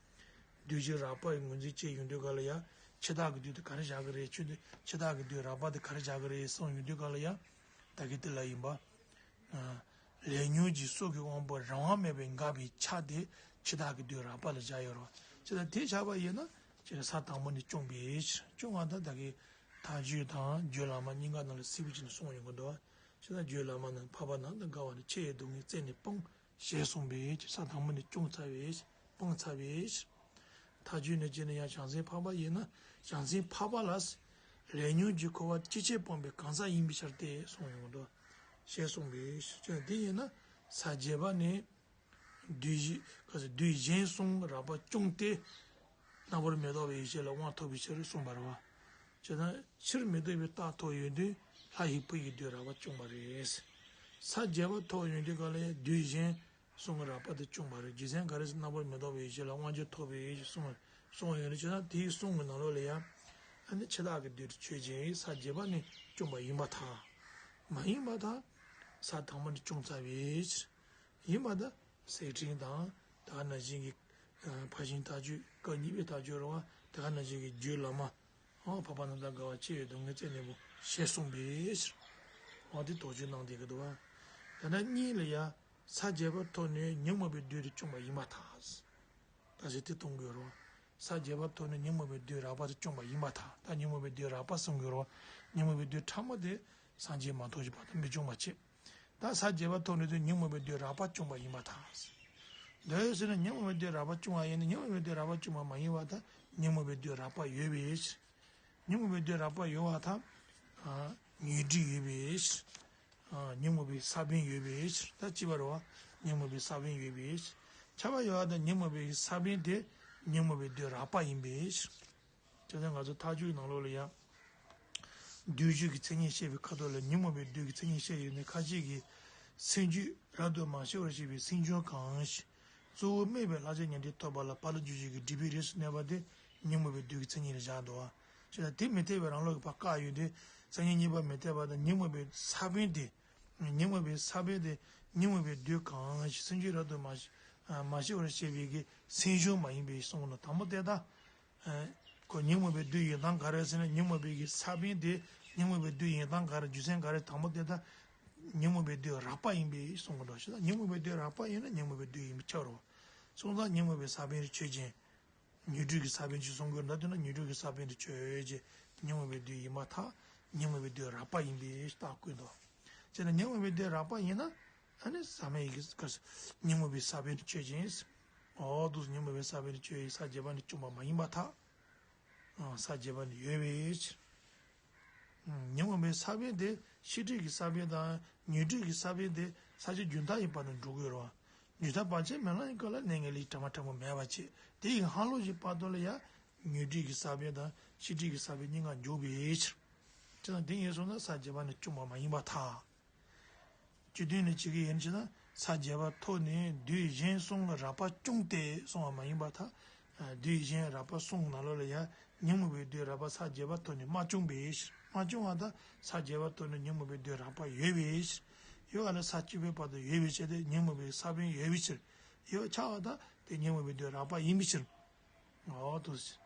བདུད་བཞི་རགས་པ་ཡི་ངོས་འཛིན་བྱས་ཡོང་དུས་ག་ལ་ཡང་འཆི་བདག་གི་བདུད་དེ་ག་རེ་བཞག་གི་རེད། ཆོས་དེ་འཆི་བདག་གི་བདུད་རགས་པ་དེ་ག་རེ་བཞག་གི་རེད་གསུངས་ཡོང་དུས་ག་ལ་ཡང་ད་གིན་དེ་ལ་ཡིན་པ། ལས་ཉོན་གྱི་སྲོག་གི་དབང་པོ་རང་དབང་མེད་པའི་འགགས་པའི་ཆ་དེ་འཆི་བདག་གི་བདུད་རགས་པ་ལ་བཞག་ཡོད་རེད་བ། ཅི་ལྟར་དེ་བཞག་པ་ཡིན་ན་ཅི་ལ་ས་དང་པོ་ནས་བཅོམ་པའི་ཕྱིར། བཅོམ་པ་དང་ད་གིན་ཐག་གཅོད་དང་རྒྱུད་བླ་མ་གཉིས་ཀ་ནང་ལ་སྲིད་པའི་ཕྱིར་ནས་གསུངས་ཡོང་གི་འདུག་བ། ཅི་ལྟར་རྒྱུད་བླ་མ་རྣམས་འཕགས་པ་རྣམས་དང་འགལ་བ་ནི་འཆི་བའི་སྡུག་བསྔལ་རྩད་ནས་སྤངས། ཞེས་གསུངས་པའི་ཕྱིར་ས་དང་པོ་ནས་བཅོམ་ཚར་བའི་ཕྱིར་སྤངས་ཚར་བའི་ཕྱིར། ཐག་གཅོད་ནས་བྱས་ན་ཡང་བྱང་སེམས་འཕགས་པ་ཡིན་ན་བྱང་སེམས་འཕགས་པ་ལ་ལས་ཉོན་གྱི་འཁོར་བ་སྤྱི་བྱེ་སྤངས་པའི་གང་ཟག་ཡིན་པའི་ཕྱིར་ཏེ་གསུངས་ཡོང་དོ། ཞེས་གསུངས་པའི་ཕྱིར་དེ་ཡིན་ན་ས་བརྒྱད་པ་ནས་བདུད་བཞི་ག་ཚོད་བདུད་གཞན་གསུམ་རགས་པ་བཅོམ་སྟེ། རྣམ་པར་མི་རྟོག་པའི་ཡེ་ཤེས་ལ་དབང་ཐོབ་པའི་ཕྱིར་གསུངས་པ་རེད་བ། བྱས་ཙང་ཕྱིར་མི་ལྡོག་པའི་རྟགས་ཐོབ་ཡོང་དུས་ལྷ་ཡི་བུ་ཡི་བདུད་རགས་པ་བཅོམ་པ་རེད། ས་བརྒྱད་པ་ཐོབ་ཡོང་དུས་ག་ལ་ཡང་བདུད་གཞན་གསུམ་གྱི་རགས་པ་དེ་བཅོམ་པ་རེད། རྒྱུ་མཚན་ག་རེ་ཟེར་རྣམ་པར་མི་རྟོག་པའི་ཡེ་ཤེས་ལ་དབང་བསྒྱུར་ཐོབ་པའི་ཡེ་ཤེས་གསུངས་གསུངས་ཡོད་རེད། བྱས་ཙང་དེའི་གསུང་གི་ནང་ལོགས་ལ་ཡང་ཨ་ནི་འཆི་བདག་གི་བདུད་དུ་ཆོས་ཅན། ས་བརྒྱད་པ་ནས་བཅོམ་པ་ཡིན་པར་ཐལ། མ་ཡིན་པར་ཐལ། ས་དང་པོ་ནས་བཅོམ་ཚར་བའི་ཕྱིར། ཡིན་པ་དང་གསེར་ཕྲེང་དང་ད་ག་ནང་བཞིན་གྱི་ཕར་ཕྱིན་ཐག་གཅོད་སྐབས་གཉིས་པའི་ཐག་གཅོད་རེད་བ། ད་ག་ནང་བཞིན་གྱི་རྒྱུད་བླ་མ་འཕགས་པ་རྣམས་དང་འགལ་བ་འཆི་བའི་སྡུག་བསྔལ་རྩད་ནས་སྤོང་ཞེས་གསུངས་པའི་ཕྱིར། འོ་དེ་དོགས་གཅོད་གནང་བསྡད་ཀྱི་འདུག་བ། ད་ནང་གཉིས་ལ་ཡང་ས་བརྒྱད་པ་ཐོབ་ནས་ཉོན་མོངས་པའི་བདུད་དུ་བཅོམ་པ་ཡིན་པར་ཐལ། ད་ཟེར་དེ་གཏོང་དགོས་རེད་བ། ས་བརྒྱད་པ་ཐོབ་ནས་ཉོན་མོངས་པའི་བདུད་རགས་པ་དུ་བཅོམ་པ་ཡིན་པར་ཐལ། ད་ཉོན་མོངས་པའི་བདུད་རགས་པ་གསུང་དགོས་རེད་བ། ཉོན་མོངས་པའི་བདུད་ཕྲ་མོ་དེ་སངས་རྒྱས་མ་ཐོབ་ཀྱི་བར་དུ་མི་བཅོམ་པ་བྱེད། ད་ས་བརྒྱད་པ་ཐོབ་ནས་དུས་ཉོན་མོངས་པའི་བདུད་རགས་པ་བཅོམ་པ་ཡིན་པར་ཐལ། འདོད་ཟེར་ན་ཉོན་མོངས་པའི་བདུད་རགས་པ་བཅོམ་པ་ཡིན་ན་ཉོན་མོངས་པའི་བདུད་རགས་པ་བཅོམ་པ་མ་ཡིན་པར་ཐལ། ཉོན་མོངས་པའི་བདུད་རགས་པ་ཡོད་པའི་ཕྱིར། ཉོན་མོངས་པའི་བདུད་རགས་པ་ཡོད་པར་ཐལ། ཉོན་སྒྲིབ་ཡོད་པའི་ཕྱིར། ཉོན་མོངས་པའི་ས་བོན་ཡོད་པའི་ཕྱིར། ད་ཅི་བར་བ། ཉོན་མོངས་པའི་ས་བོན་ཡོད་པའི་ཕྱིར། ཁྱབ་པ་ཡོད་པར་ཐལ། ཉོན་མོངས་པའི་ས་བོན་དེ་ཉོན་མོངས་པའི་བདུད་རགས་པ་ཡིན་པའི་ཕྱིར། དེ་ལྟར་ང་ཚོ་ཐག་གཅོད་ནང་ལོགས་ལ་ཡང་། བདུད་བཞི་གི་མཚན་ཉིད་བཤད་པའི་ཁ་ཐོག་ལ་ཉོན་མོངས་པའི་བདུད་ཀྱི་མཚན་ཉིད་བཤད་ཡོད་ནས་ཁ་ཅིག་གིས་སེམས་རྒྱུད་རབ་ཏུ་མ་ཞི་བར་བྱེད་པའི་སེམས་བྱུང་གང་ཞིག་གཙོ་བོ་སྨྲས་པའི་ལྷ་ཆེན་ཉན་ཐོས་ཐོབ་པ་ལ་ཕ་རོལ་ཏུ་སྤྱོད་བྱེད་ཀྱི་སྒྲིབ་པའི་རིས་སུ་གནས་པ་དེ་ཉོན་མོངས་པའི་བདུད་ཀྱི་མཚན་ཉིད་ལ་བཞག་འདུག་བ། ཞེས་ལ་དེ་མི་འཐད་པའི་རང་ལུགས་ཀྱི་བར་བཀག་ཡོད་དེ། མཚན་ཉིད་གཉིས་པ་མི་འཐད་པ་དང་ཉོན་མོངས་པའི་ས་བོན་དེ། ཉོན་མོངས་པའི་ས་བོན་དེ་ཉོན་མོངས་པའི་བདུད་གང་ཞིག་སེམས་རྒྱུད་རབ་ཏུ་མ་ཞི་མ་ཞི་བར་བྱེད་པའི་གི་སེམས་བྱུང་མ་ཡིན་པའི་གསུངས་ལ་དང་པོ་དེ་དག་ཁོ་ཉོན་མོངས་པའི་བདུད་ཡིན་སྟངས་ག་རེ་ཟེར་ན་ཉོན་མོངས་པའི་གི་ས་བོན་དེ་ཉོན་མོངས་པའི་བདུད་ཡིན་སྟངས་ག་རེ་རྒྱུ་མཚན་ག་རེ་དང་པོ་དེ་དག་ཉོན་མོངས་པའི་བདུད་རགས་པ་ཡིན་པའི་གསུང་གི་འདུག་ཞེ་ན། ཉོན་མོངས་པའི་བདུད་རགས་པ་ཡིན་ན་ཉོན་མོངས་པའི་བདུད་ཡིན་པས་ཁྱབ་རོ། སོང་ཙང་ཉོན་མོངས་པའི་ས་བོན་རེ་ཆོས་ཅན། ཉོན་སྒྲིབ་ཀྱི་ས་བོན་ཅིག་གསུང་གི་འདུག་དེ་ན་ཉོན་སྒྲིབ་ཀྱི་ས་བོན་དེ་ཆོས་ཅན། ཉོན་མོངས་པའི་བདུད་ཡིན་པར་ཐལ། ཉོན་མོངས་པའི་བདུད་རགས་པ་ཡིན་པའི་རྟགས་བཀོད་འདུག་ཅེ་ན་ཉོན་མོངས་པའི་བདུད་རགས་པ་ཡིན་ན། ཨ་ནི་ཟག་མེད་ཡི་གེ་ཉོན་མོངས་པའི་ས་བོན་དེ་ཆོས་ཅན། འོ་འདུག་ཉོན་མོངས་པའི་ས་བོན་དེ་ཆོས་ཡིན་ས་བརྒྱད་པ་ནི་བཅོམ་པ་མ་ཡིན་པར་ཐལ། ས་བརྒྱད་པ་ནི་ཡོད་པའི་ཕྱིར། ཉོན་མོངས་པའི་ས་བོན་དེ་ཤེས་སྒྲིབ་ཀྱི་ས་བོན་དང་ཉོན་སྒྲིབ་ཀྱི་ས་བོན་དེ་ས་བཅུ་རྒྱུན་མཐའ་ཡས་པ་ནས་འགྲོ་གི་ཡོད་རེད་བ། རྒྱུན་མཐའ་བར་ཆད་མེད་ལམ་གྱི་སྐབས་ལ་གནས་ངན་ལས་ཀྱི་གྲིབ་མ་ཕྲ་མོ་མེད་པར་བྱེད། དེ་ཡི་སྔ་ལོགས་ཀྱི་བར་དུ་ལ་ཡང་ཉོན་སྒྲིབ་ཀྱི་ས་བོན་དང་ཤེས་སྒྲིབ་ཀྱི་ས་བོན་གཉིས་ཀ་འཇོག་པའི་ཕྱིར། ཅི་ལྟར་དེ་ཡིན་སོང་ན་ས་བརྒྱད་པ་ནི་བཅོམ་པ་མ་ཡིན་པར་ཐལ། བཅུ་བདུན་ནས་བྱེད་ཀྱི་ཡིན་ཕྱིར་ན། ས་བརྒྱད་པ་ཐོབ་ནས་དུས་གཞན་གསུམ་ལ་རགས་པ་བསྐྱུངས་ཏེ་གསུངས་པ་མ་ཡིན་པར་ཐལ། དུས་གཞན་རགས་པ་གསུམ་ནང་ལོགས་ལ་ཡང་ཉོན་མོངས་པའི་བདུད་རགས་པ་ས་བརྒྱད་པ་ཐོབ་ནས་མ་བསྐྱུངས་པའི་ཕྱིར། མ་བསྐྱུངས་པ་དང་ས་བརྒྱད་པ་ཐོབ་ནས་ཉོན་མོངས་པའི་བདུད་རགས་པ་ཡོད་པའི་ཕྱིར། ཡོད་པ་ལ་ས་བཅུ་པའི་བར་དུ་ཡོད་པའི་ཕྱིར་ཏེ་ཉོན་མོངས་པའི་ས་བོན་ཡོད་པའི་ཕྱིར། ཡོད་ཆགས་པ་དང་དེ་ཉོན་མོངས་པའི་བདུད་རགས་པ་ཡིན་པའི་ཕྱིར། འོ་དུ་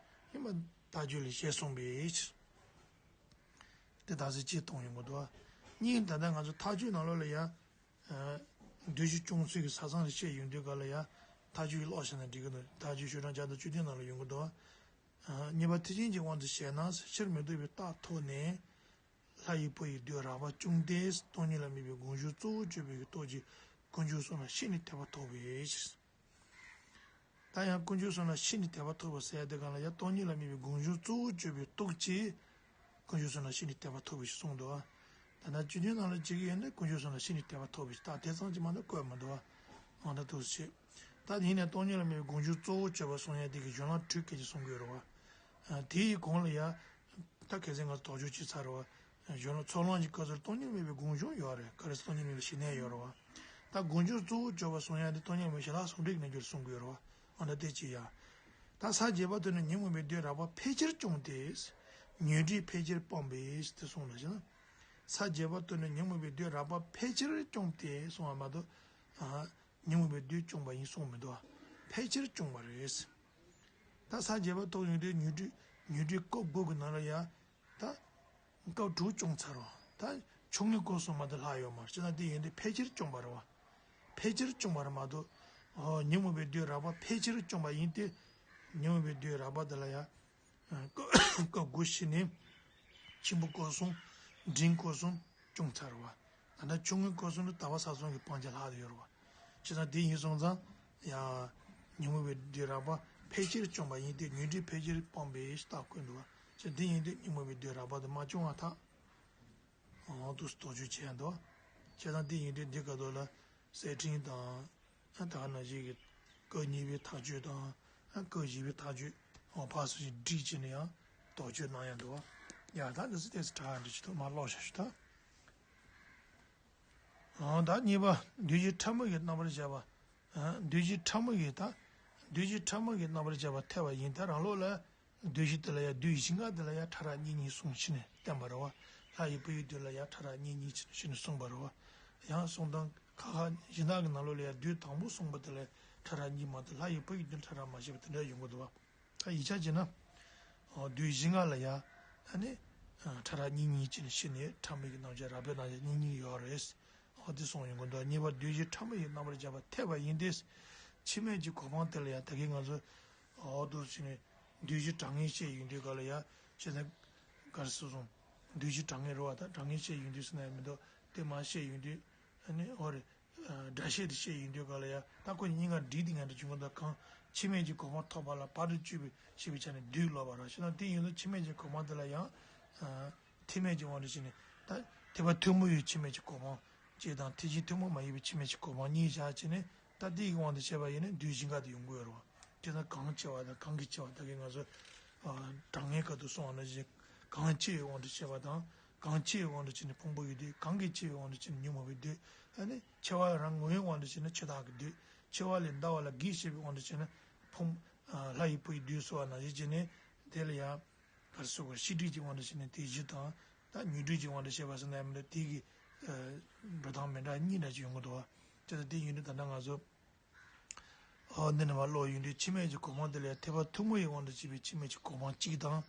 ཡིན་པ་ལྟ་རྒྱུ་ལས་ཞེས་གསུངས་པའི་ཕྱིར། དེ་ལྟར་ཚིག་གཅིག་གཏོང་ཡོང་གི་འདུག་གཉིས་ད་ལྟ་ང་ཚོ་ཐག་གཅོད་ནང་ལོགས་ལ་ཡ། བདུད་བཞི་བསྐྱུངས་ཚུལ་གྱི་ས་མཚམས་ལ་བཤད་ཡོང་དུས་ག་ལ་ཡ། ཐག་གཅོད་ཀྱི་ཀློག་བྱས་ན་འགྲིག་གི་འདུག་ཐག་གཅོད་ཤོག་གྲངས་བརྒྱ་དང་བཅུ་བདུན་ནང་ལ་ཡོང་གི་འདུག་གཉིས་པ་ཐེག་ཆེན་གྱི་དབང་དུ་བྱས་ན་ཕྱིར་མི་ལྡོག་པའི་རྟགས་ཐོབ་ནས། ལྷ་ཡི་བུ་ཡི་བདུད་རགས་པ་བསྐྱུངས་ཏེ་སྟོང་ཉིད་ལ་དམིགས་པའི་སྒོམ་བྱུང་གཙོ་བོར་གྱུར་པའི་སྟོབས་ཀྱིས་དཀོན་མཆོག་གསུམ་ལ་ཤིན་ཏུ་དད་པ་ཐོབ་པའི་ཕྱིར། ད་ཡང་དཀོན་མཆོག་གསུམ་ལ་ཤིན་ཏུ་དད་པ་ཐོབ་པ་ཟེར་ཡ་དེ་གང་ལ་ཡང་སྟོང་ཉིད་ལ་དམིགས་པའི་སྒོམ་བྱུང་གཙོ་བོར་གྱུར་པའི་སྟོབས་ཀྱིས་དཀོན་མཆོག་གསུམ་ལ་ཤིན་ཏུ་དད་པ་ཐོབ་པའི་ཕྱིར་གསུངས་འདུག་ད་ལྟ་བཅུ་བདུན་ནང་ལ་བྱེད་ཀྱི་ཡོད་ན་དཀོན་མཆོག་གསུམ་ལ་ཤིན་ཏུ་དད་པ་ཐོབ་པའི་ཕྱིར། ད་དེ་ཙམ་གྱིས་མ་གཏོགས་བཀོད་མི་འདུག་བ། འོ་ད་འདུག་སེ་བྱེད། ད་ཡིན་ནའི་སྟོང་ཉིད་ལ་དམིགས་པའི་སྒོམ་བྱུང་གཙོ་བོར་གྱུར་པ་གསུང་ཡ་དེ་གི་གཞུང་ལམ་དྲུག་སྐད་ཅིག་གསུང་གི་ཡོད་རེད་བ། དེའི་གོང་ལ་ཡ། ད་གལ་སྲིད་ང་ཚོ་དོགས་གཅོད་བྱེད་ཚར་བ། གཞོན་ནུ་ཚོགས་ལམ་གྱི་སྐབས་སུ་སྟོང་ཉིད་མེད་པའི་སྒོམ་བྱུང་ཡོད་རེད། ག་རེ་སྟོང་ཉིད་མེད་པའི་ཞི་གནས་ཡོད་རེད་བ། ད་སྒོམ་བྱུང་གཙོ་བོར་གྱུར་པ་གསུང་ཡ་དེ་སྟོང་ཉིད་མེད་ཞི་ལྷག་ཟུང་འབྲེལ་གྱི་རྣལ་འབྱོར་གསུང་གི་ཡོད་རེད་བ། འོ་ན་དེ་ཅི་ཡ། ད་ས་བརྒྱད་པ་ཐོབ་ནས་ཉོན་མོངས་པའི་བདུད་རགས་པ་ཕལ་ཆེར་བསྐྱུངས་ཏེ། ཉོན་སྒྲིབ་ཕལ་ཆེར་སྤངས་པས་དེ་གསུངས་ལ་ཞེ་ན། ས་བརྒྱད་པ་ཐོབ་ནས་ཉོན་མོངས་པའི་བདུད་རགས་པ་ཕལ་ཆེར་བསྐྱུངས་ཏེ་གསུངས་པ་མ་གཏོགས། ཉོན་མོངས་པའི་བདུད་བསྐྱུངས་པ་ཡིན་གསུངས་མི་འདུག་ཕལ་ཆེར་བསྐྱུངས་པ་རེད། ད་ས་བརྒྱད་པ་ཐོབ་ཡོང་དུས་ཉོན་སྒྲིབ་ཉོན་སྒྲིབ་སྐབས་དགུ་གི་ནང་ལ་ཡ། ད། སྐབས་དྲུག་བསྐྱུངས་ཚར་བ། ད། ཆུང་ངུའི་སྐབས་སུ་མ་གཏོགས་ལྷག་ཡོད་མ་རེད། ཅི་ན་དེ་ཡིན་དུས་ཕལ་ཆེར་བསྐྱུངས་པ་རེད་བ། ཕལ་ཆེར་བསྐྱུངས་པ་རེད་མ་གཏོགས། ཨོ་ཉོན་མོངས་པའི་བདུད་རགས་པ་ཕལ་ཆེར་བསྐྱུངས་པ་ཡིན་ཏེ། ཉོན་མོངས་པའི་བདུད་རགས་པ་དེ་ལ་ཡ། སྐབས་སྐབས་དགུ་ཕྱིན་ནས། ཆེན་པོ་སྐབས་གསུམ། འབྲིང་སྐབས་གསུམ། བསྐྱུངས་ཚར་བ། ད་ལྟ་ཆུང་ངུའི་སྐབས་སུ་ནི་དག་པ་ས་གསུམ་གྱི་སྤང་བྱ་ལྷག་ཏུ་ཡོད་རེད་བ། བྱས་ཙང་དེ་ཡིན་སོང་ཙང་། ཡང་། ཉོན་མོངས་པའི་བདུད་རགས་པ་ཕལ་ཆེར་བསྐྱུངས་པ་ཡིན་ཏེ་ཉོན་སྒྲིབ་ཕལ་ཆེར་སྤངས་པའི་རྟགས་བཀོད་འདུག་བ། བྱས་དེ་ཡིན་དུས་ཉོན་མོངས་པའི་བདུད་རགས་པ་དེ་མ་བསྐྱུངས་པར་ཐལ། འོ་དུ་དོགས་གཅོད་བྱས་འདུག་བྱས་ཙང་དེ་ཡིན་དུས་འདི་ག་དོ་ལ་གསེར་ཕྲེང་དང་། ད་ག་ནང་བཞིན་གྱི་སྐབས་གཉིས་པའི་ཐག་གཅོད་དང་། སྐབས་བཞི་པའི་ཐག་གཅོད་འོ་ཕར་ཚུར་ཞིག་བསྒྲིགས་བྱས་ནས་ཡང་དོགས་གཅོད་གནང་ཡ་འདུག་བ། ཡ་ད་འདི་ཚོ་ཏོག་ཙམ་དྲག་འདྲ་ཅིག་ཐོག་མར་ཀློག་བཞག་ཞུ་ད། ཨང་། ད་གཉིས་པ་བདུད་བཞི་ཕྲ་མོ་ཡི་རྣམ་པར་བཞག་པ། ཨང་། བདུད་བཞི་ཕྲ་མོ་ཡི་ད། བདུད་བཞི་ཕྲ་མོ་ཡི་རྣམ་པར་བཞག་པ་ཐེ་བ་ཡིན་ད་རང་ལོགས་ལ། བདུད་བཞི་དེ་ལ་ཡང་བདུད་བཞི་ཀ་དེ་ལ་ཡང་ཕྲ་རགས་གཉིས་གཉིས་གསུངས་ཕྱིན་ནས་བསྟན་པ་རེད་བ། ལྷ་ཡི་བུ་ཡི་བདུད་ལ་ཡང་ཕྲ་རགས་གཉིས་གཉིས་ཕྱིན་ནས་གསུངས་པ་རེད་བ། ཡང་གསུང་སྟངས་ཁ་ཁ་གཞན་དག་གི་ནང་ལོགས་ལ་ཡང་བདུད་དང་པོ་གསུངས་པ་དེ་ལ་ཕྲ་རགས་གཉིས་མ་གཏོགས་ལྷ་ཡི་བུ་ཡི་བདུད་ཕྲ་རགས་མ་བཤད་པ་དེ་འདྲ་ཡོང་གི་འདུག་བ། ད་ཡིག་ཆ་བྱས་ན། འོ་བདུད་བཞི་ལྔ་ལ་ཡ། ཨ་ནི། ཨ་ཕྲ་རགས་གཉིས་གཉིས་ཅན་ཤི་ནས་ཕྲ་མོ་གི་རྣམ་གཞག་རགས་པའི་རྣམ་གཞག་གཉིས་གཉིས་ཡོད་རེད། འོ་དེ་གསུངས་ཡོང་གི་འདུག་གཉིས་པ་བདུད་བཞི་ཕྲ་མོ་ཡི་རྣམ་པར་བཞག་པ་ཐེ་བ་ཡིན་ཏེ། འཆི་མེད་ཀྱི་གོ་འཕང་དེ་ལ་ཡ་ད་གིན་ང་ཚོ། འོ་དུ་ཕྱིན་ནས་བདུད་བཞི་གྲངས་ངེས་བཤད་ཡོང་དུས་ག་ལ་ཡ། བྱས་ཙང་། ག་རེ་ཟེར་སོང་། བདུད་བཞི་གྲངས་ངེས་རེད་བ། ད་གྲངས་ངེས་བཤད་ཡོང་དུས་ཟེར་ན་ཡང་མི་འདུག་དེ་མ་བཤད་ཡོང་དུས། ཨ་ནི་འོ་རེད། སྒྲ་བཤད་དེ་བཤད་ཡོང་དུས་ག་ལ་ཡ། ད་ཁོ་གཉིས་ཀ་འགྲིག་དེ་ངན་འགྲོ་བྱུང་གི་འདུག་གང་། འཆི་མེད་ཀྱི་གོ་འཕང་ཐོབ་པ་ལ་བར་དུ་གཅོད་པའི་ཞེས་པའི་ཆ་ནས་བདུད་ལབ་པ་རེད། བྱས་ན་དེ་ཡིན་ན་འཆི་མེད་ཀྱི་གོ་འཕང་དེ་ལ་ཡང་། ཐེག་དམན་གྱི་དབང་དུ་བྱས་ནས། ད་ཐེག་པ་ཐུན་མོང་བའི་འཆི་མེད་ཀྱི་གོ་འཕང་གཅིག་དང་ཐེག་ཆེན་ཐུན་མོང་མ་ཡིན་པའི་འཆི་མེད་ཀྱི་གོ་འཕང་གཉིས་བཞག་བྱས་ནས་ད་དེའི་དབང་དུ་བྱས་པ་ཡིན་ན་བདུད་བཞི་ཀ་དེ་ཡོང་གི་ཡོད་རེད་བ། དེ་ན་གང་ཆེ་བ་དང་གང་གི་ཆེ་བ་ད་གིན་ང་ཚོ། གྲངས་ངེས་སྐབས་དུ་སོང་བ་ནང་བཞིན། གང་ཆེ་བའི་དབང་དུ་བྱས་པ་དང་། གང་ཆེ་བའི་དབང་དུ་བྱས་ནས་ཕུང་པོ་ཡི་བདུད། གང་གི་ཆེ་བའི་དབང་དུ་བྱས་ནས་ཉོན་མོངས་པའི་བདུད། ཨ་ནི་ཆེ་བ་རང་ངོ་བོའི་དབང་དུ་བྱས་ན་ཆོས་བདག་གི་བདུད། ཆེ་བ་ལས་འདའ་བ་ལ་གེགས་བྱེད་པའི་དབང་དུ་བྱས་ན་ཕུང་། ལྷ་ཡི་བུ་ཡི་བདུད་ཟེར་བ་ནང་བཞིན་བྱས་ནས་དེ་ལ་ཡང་། ག་རེ་ཟེར་དགོས། ཤེས་སྒྲིབ་ཀྱི་དབང་དུ་བྱས་ནས་དེ་བཞི་དང་། ད་ཉོན་སྒྲིབ་ཀྱི་དབང་དུ་བྱས་པ་ཟེར་ན་ཡང་མི་འདུག་དེ་གི། འགྲོ་སྟངས་མི་འདྲ་གཉིས་འདྲ་ཅིག་ཡོང་གི་འདུག་བ། དེ་ལྟར་དེ་ཡིན་དུས་ད་ལྟ་ང་ཚོ། འོ་འདི་ནས་མར་ཀློག་ཡོང་དུས་འཆི་མེད་ཀྱི་གོ་འཕང་དེ་ལ་ཡང་ཐེག་པ་ཐུན་མོང་བའི་དབང་དུ་བྱས་པའི་འཆི་མེད་ཀྱི་གོ་འཕང་གཅིག་དང་།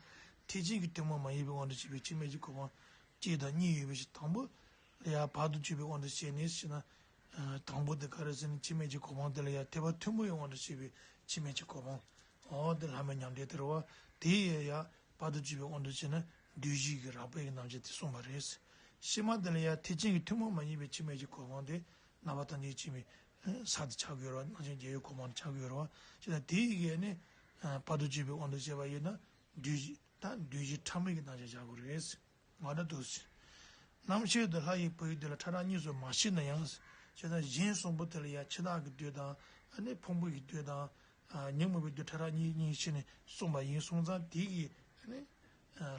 ཐེག་ཆེན་གྱི་ཐུན་མོང་མ་ཡིན་པའི་དབང་དུ་བྱས་པའི་འཆི་མེད་ཀྱི་གོ་འཕང་གཅིག་དང་གཉིས་ཡོད་པའི་ཕྱིར། དང་པོ་ལ་ཡང་བར་དུ་གཅོད་པའི་དབང་དུ་བྱས་ནས་ཞེ་ན། དང་པོ་དེ་ག་རེ་ཟེར་ན་འཆི་མེད་ཀྱི་གོ་འཕང་དེ་ལ་ཡང་ཐེག་པ་ཐུན་མོང་བའི་དབང་དུ་བྱས་པའི་འཆི་མེད་ཀྱི་གོ་འཕང་། འོ་དེ་ལྷ་མོའི་མྱང་འདས་དེ་རེད་བ། དེ་ཡང་བར་དུ་གཅོད་པའི་དབང་དུ་བྱས་ན་བདུད་བཞི་གི་རགས་པའི་རྣམ་གཞག་དེ་གསུངས་པ་རེད། ཕྱི་མ་དེ་ལ་ཡང་ཐེག་ཆེན་གྱི་ཐུན་མོང་མ་ཡིན་པའི་འཆི་མེད་ཀྱི་གོ་འཕང་དེ་རྣམ་པ་ཐམས་ཅད་མཁྱེན་པའི་ས་དེ་ཆགས་ཀྱི་ཡོད་རེད་བ། རྣམ་མཁྱེན་རྒྱལ་བའི་གོ་འཕང་དེ་ཆགས་ཀྱི་ཡོད་རེད་བ། ཞེ་ན་དེ་ཡི་གེ་ནི་བར་དུ་གཅོད་པའི་དབང་དུ་བྱས་པ་ཡིན་ན་བདུད་བཞི། ད་འདུས་བྱས་ཕྲ་མོ་ཡི་རྣམ་གཞག་བྱ་དགོས་རེད། ང་འདྲ་འདུག་རྣམ་ཤེས་དེ་ལྷ་ཡི་བུ་ཡི་མདོས་ལ་ཕྲ་རགས་གཉིས་སུ་མ་ཕྱེ་ན་ཡང་། བྱས་ཙང་གཞན་གསུམ་པོ་དེ་ལ་ཡང་འཆི་བདག་གི་མདོས་དང་ཨ་ནི་ཕུང་པོ་ཡི་མདོས་དང་། ཉོན་མོངས་པའི་མདོས་ཕྲ་རགས་གཉིས་གཉིས་ཕྱེ་ནས་གསུངས་པ་ཡིན་སོང་ཙང་དེ་གི་ཨ་ནི།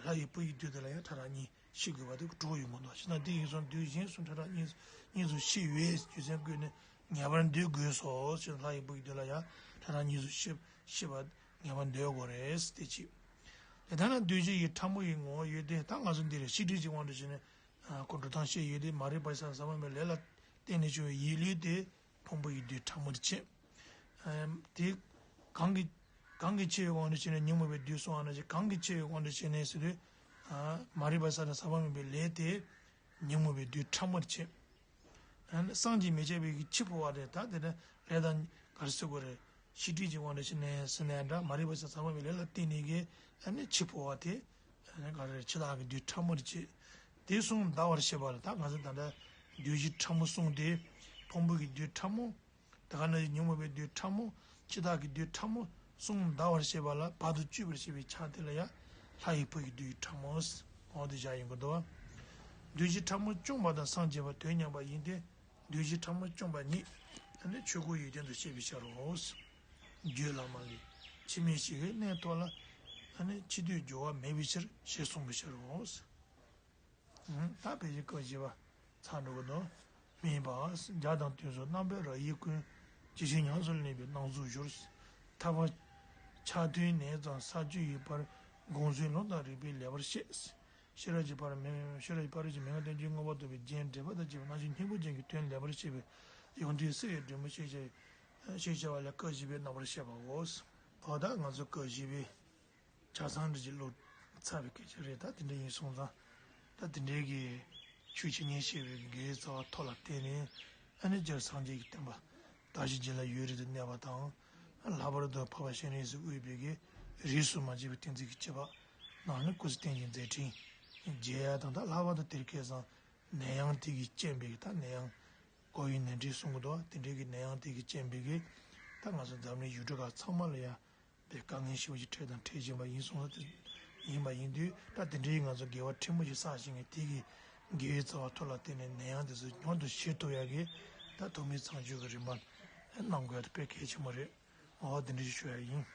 ལྷ་ཡི་བུ་ཡི་མདོས་དེ་ལ་ཡང་ཕྲ་རགས་གཉིས་ཕྱེ་དགོས་པ་དེ་གྲོགས་ཡོད་མི་འདུག་བྱས་ཙང་དེ་ཡིན་སོང་མདོས་གཞན་གསུམ་ཕྲ་རགས་གཉིས་གཉིས་སུ་ཕྱེ་བའི་རྒྱུ་མཚན་བཀོད་ནས་ངེས་པར་མདོས་དགོས་སོ་ཞེས་ལྷ་ཡི་བུ་ཡི་མདོས་ལ་ཡང་ཕྲ་རགས་གཉིས་སུ་ཕྱེ་ཕྱེ་བ་ངེས་པར་མདོས་དགོས་རེད་དེ་གཅིག་དེ་ལྟར་ན་འདུས་བྱས་ཡི་ཕྲ་མོ་ཡི་ངོ་བོ་ཡོད་དེ། ད་ང་ཚོ་འདི་རེད། ཤེས་སྒྲིབ་ཀྱི་དབང་དུ་བྱས་ནས་ཁོ་འགྲོ་སྟངས་ཤེས་ཡོད་དེ། མ་རིག་པ་ས་ཟག་པ་མེད་པའི་ལས་ལ་བརྟེན་ནས་བྱུང་བའི་ཡིད་ལུས་དེ་ཕུང་པོ་ཡི་མདོས་ཕྲ་མོར་བྱེད། དེ་གང་གི་གང་གི་ཆེ་བའི་དབང་དུ་བྱས་ནས་ཉོན་མོངས་པའི་མདོས་གསུངས་པ་ནང་བཞིན། གང་གི་ཆེ་བའི་དབང་དུ་བྱས་ནས་ཟེར་དུས། མ་རིག་པ་ས་ཟག་པ་མེད་པའི་ལས་དེ་ཉོན་མོངས་པའི་མདོས་ཕྲ་མོར་བྱེད། ཨ་ནི་བསམ་གྱིས་མི་ཁྱབ་པའི་གི་འཆི་འཕོ་བ་རེད། ད་དེ་ནི་ལས་དང་ག་རེ་ཟེར་དགོས་རེད། ཤེས་སྒྲིབ་ཀྱི་དབང་དུ་བྱས་ནས་ཟེར་ནའི་འདྲ། མ་རིག་པ་ས་ཟག་པ་མེད་པའི་ལས་ལ་བརྟེན་ནས་གི་ཨ་ནི་འཆི་འཕོ་བ་དེ་ཨ་ནི་ག་རེ་རེད། འཆི་བདག་གི་མདོས་ཕྲ་མོར་བྱེད། དེ་གསུམ་འདའ་བར་བྱེད་པ་ལ་ད་ང་ཚོ་ད་ལྟ་འདུས་བྱས་ཕྲ་མོ་གསུངས་ཏེ། ཕུང་པོ་གི་མདོས་ཕྲ་མོ། དེ་ག་ནང་བཞིན་ཉོན་མོངས་པའི་མདོས་ཕྲ་མོ། འཆི་བདག་གི་མདོས་ཕྲ་མོ་གསུམ་འདའ་བར་བྱེད་པ་ལ་བར་དུ་གཅོད་པར་བྱེད་པའི་ཕྱག་དེ་ལ་ཡང་ལྷ་ཡི་བུ་ཡི་མདོས་ཕྲ་མོ། འོ་དེ་བཞག་ཡིན་དགོས་འདུག་འདུས་བྱས་ཕྲ་མོ་བཅོམ་པ་དང་སངས་རྒྱས་པ་དོན་མཉམ་པ་ཡིན་ཏེ། འདུས་བྱས་ཕྲ་མོ་བཅོམ་པ་ཉིད་ཨ་ནི་ཆོས་སྐུ་ཡོན་ཏན་དུ་བཤད་པའི་ཕྱིར་རོ། རྒྱུད་བླ་མ་ལས། འཆི་མེད་ཞི་བའི་གནས་ཐོབ་ལ། ཨ་ནི་འཆི་དུས་འགྱུར་བ་མེད་པའི་ཕྱིར་ཞེས་གསུངས་པའི་ཕྱིར་རོ། ད་དཔེ་ཆའི་སྐབས་བཞི་པ་ཚར་འགྲོ་གི་འདུག་སྨྲས་པ། བརྒྱ་དང་དུས་སུ་རྣམ་པར་རབ་དབྱེ་ཀུན། ཇི་བཞིན་ཉམས་སུ་ལེན་པའི་སྣང་ཚུལ་བཞུགས། ཐར་པ་ཆགས་དུས་ནས་ཙམ་ས་བཅུ་ཡི་བར། དགོངས་ཚུལ་ལུང་དང་རིགས་པས་ལེགས་པར་བཤད། ཤེས་རབ་ཀྱི་ཕ་རོལ་ཕྱིན་མེད་པ་སྟོན་གྱི་མངོན་པར་རྟོགས་པའི་རྒྱན་འགྲེལ་པ་དང་བཅས་པ་རྣམ་བཤད་སྙིང་པོ་ཅན་གྱི་དོན་ལེགས་པར་བཤད་པའི་ཡོན་ཏན་གསལ་བའི་འབྲས་བུ་ཞེས་བྱ་བ་ལ་སྐབས་བཞི་པའི་རྣམ་པར་བཤད་པའོ། འོ་ད་ང་ཚོ་སྐབས་བཞི་པའི་ཆ་ཚང་འདི་ཅིག་ཀློག་ཚར་བའི་སྐད་ཆ་རེད། ད་དེ་འདྲ་ཡིན་སོང་ཙང་། ད་དེ་འདྲའི་གི་ཆོས་ཆེ་ཉན་ཤེས་པའི་དགེ་བའི་རྩ་བ་ཐོག་ལ་བརྟེན་ནས། ཨ་ནི་སྤྱིར་སངས་རྒྱས་ཀྱི་བསྟན་པ་དར་ཞིང་རྒྱས་ལ་ཡུན་རིང་དུ་གནས་པ་དང་། ལྷག་པར་དུ་འཕགས་པ་སྤྱན་རས་གཟིགས་དབུས་པའི་གི་རིས་སུ་མ་ཆད་པའི་བསྟན་འཛིན་གྱི་བྱེ་བྲག་ནང་ནས་སྐུ་ཚེ་བརྟན་ཅིང་མཛད་འཕྲིན་རྒྱས་ཡ་དང་། ད་ལྷག་པར་དུ་དེར་སྐལ་བཟང་ནད་ཡམས་དེ་གི་རྐྱེན་པས། ད་ནད་ཡམས་ཀོ་བིཌ་ནའིན་ཊིན་གསུང་གི་འདུག་དེ་འདྲའི་གི་ནད་ཡམས་དེ་གི་རྐྱེན་པས་གི། ད་ང་ཚོ་འཛམ་གླིང་ཡུལ་གྲུ་ཁག་ཚང་མ་ལ་ཡ་དེ་དཀའ་ངལ་ཞེ་པོ་ཅིག་འཕྲད་དང་འཕྲད་བཞིན་པ་ཡིན་སོང་ཙང་། དེ་ཡིན་པ་ཡིན་དུས། ད་དེ་འདྲའི་ང་ཚོ་དགེ་བ་ཕྲན་བུ་ཞིག་བསགས་ཤིང་། དེ་གི་དགེ་བའི་རྩ་བ་ཐོག་ལ་བརྟེན་ནས་ནད་ཡམས་དེ་ཚོ་མྱུར་དུ་ཞི་ཐུབ་ཡ་གི། ད་ཐུགས་སྨོན་མཚམས་སྦྱོར་གྱི་རིམ་པ་གནང་དགོས་ཡ་དེ་དཔེ་གལ་ཆེན་པོ་རེད། འོ་དེ་འདྲ་ཞིག་ཞུ་ཡ་ཡིན།